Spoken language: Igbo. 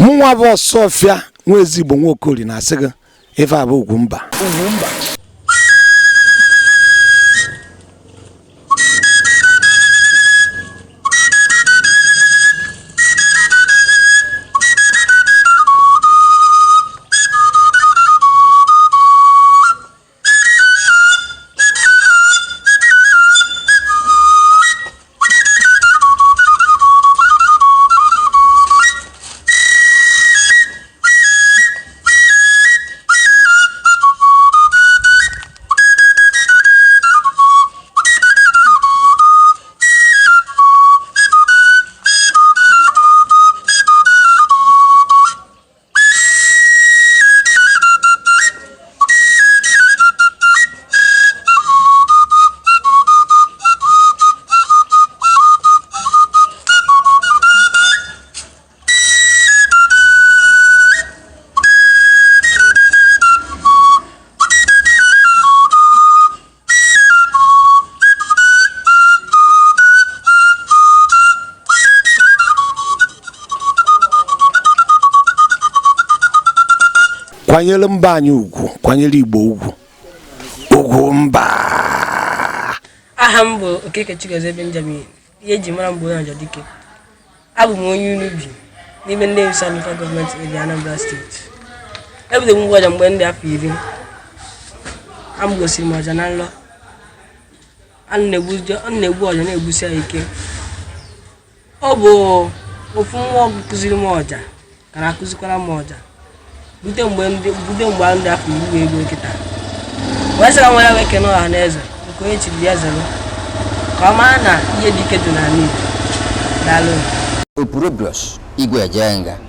Mụnwa bụ Ọsụọfịa nwa Ezigbo Nwaokori na-asị gị ife a bụ Ugwumba. Ugwumba. Kwanyere mba anyị ugwu, kwanyere Igbo ugwu. Ugwumba. Aha m bụ Okeke Chigozie Benjamin. Ihe eji mara m bụ onye Ọjadike. Abụ m onye Unubi n'ime Nnewi South Local Government Area, Anambra Steeti. Ebidoro m igbu ọja mgbe m dị afọ 10. A m gosiri m ọja na nlọ. A na-egbu ọja na-egbusi ya ike. Ọ bụ ofu nwa ọgụ kụziri m ọja ka na-akụzikwara m ọja rute mgbe m dị afọ 10 wee ruo kịta. Wee sị ka nwere wee kene ọha na eze nke onye chiri ya zere ka ọ mara na ihe dị ike dị n'ala Igbo. Daalụ. Opurobios Igwe Ejenga.